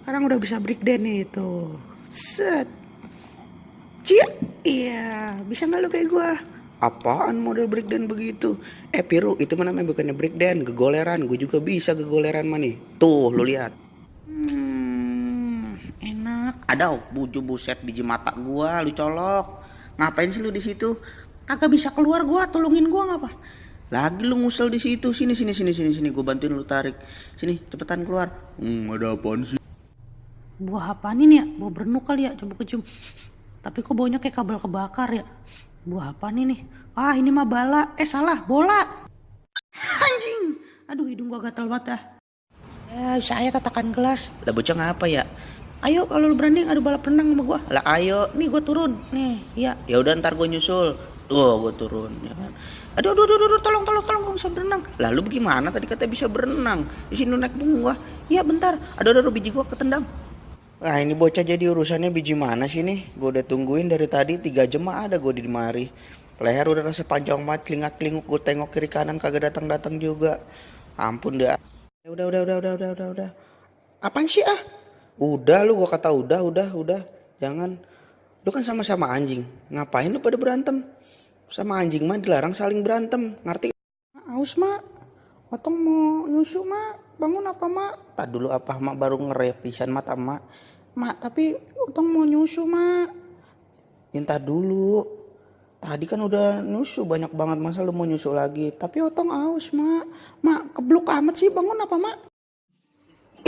Sekarang udah bisa break dance nih tuh. Set. Cia. Iya, bisa nggak lo kayak gua? Apaan model break dance begitu? Piru, itu mana namanya bukannya break dance, gegoleran. Gue juga bisa gegoleran mah nih. Tuh, lo lihat. Enak. Ada buju buset biji mata gua lu colok. Ngapain sih lu di situ? Kagak bisa keluar gua, tolongin gua ngapa? Lagi lu ngusel di situ. Sini gua bantuin lu tarik. Sini, cepetan keluar. Ada apaan sih? Buah apaan ini ya? Buah berenuk kali ya, coba kecium. Tapi kok baunya kayak kabel kebakar ya? Buah apaan ini? Ah, ini mah bala. Salah, bola. Anjing. Aduh, hidung gua gatel banget dah. Saya tatakan gelas. Lah bocah ngapa ya? Ayo kalau lu berani adu balap renang sama gua. Lah ayo, nih gua turun. Nih, ya. Ya udah ntar gua nyusul. Tuh, gua turun ya kan. Aduh, tolong gua bisa berenang. Lah lu bagaimana tadi katanya bisa berenang? Di sini lu naik punggung gua. Iya bentar. Aduh, biji gua ketendang. Nah ini bocah jadi urusannya biji mana sih nih? Gue udah tungguin dari tadi 3 jam ada gue di mari. Leher udah rasa panjang banget, celingak-celinguk gue tengok kiri kanan kagak datang juga. Ampun dah. Udah. Apaan sih ah? Udah lu gua kata udah. Jangan. Lu kan sama-sama anjing. Ngapain lu pada berantem? Sama anjing mah dilarang saling berantem. Ngerti? Aus mak. Otong mau nyusu mak. Bangun apa mak? Tak dulu apa mak baru ngerepisan mata mak. Mak tapi Otong mau nyusu mak. Minta dulu. Tadi kan udah nyusu banyak banget, masa lu mau nyusu lagi? Tapi Otong aus mak. Mak kebluk amat sih, bangun apa mak?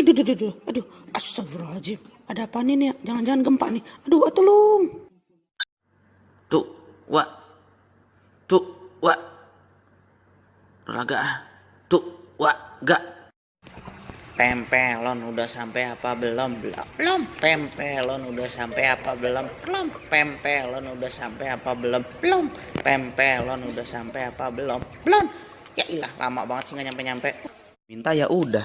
Aduh, astagfirullahaladzim. Ada apa nih ya? Jangan-jangan gempa nih. Aduh, tolong. Tuh, wa. Raga. Tuh, wa, gak. Pempelon udah sampai apa belum? Belum. Pempelon udah sampai apa belum? Belum. Pempelon udah sampai apa belum? Belum. Pempelon udah sampai apa belum? Belum. Ya ilah, lama banget sih nggak nyampe-nyampe. Minta ya udah,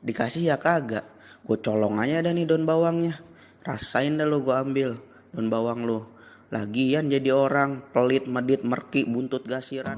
dikasih ya kagak. Gue colong aja dah nih daun bawangnya. Rasain dah lo gue ambil daun bawang lo. Lagian jadi orang pelit, medit, merki, buntut gasiran.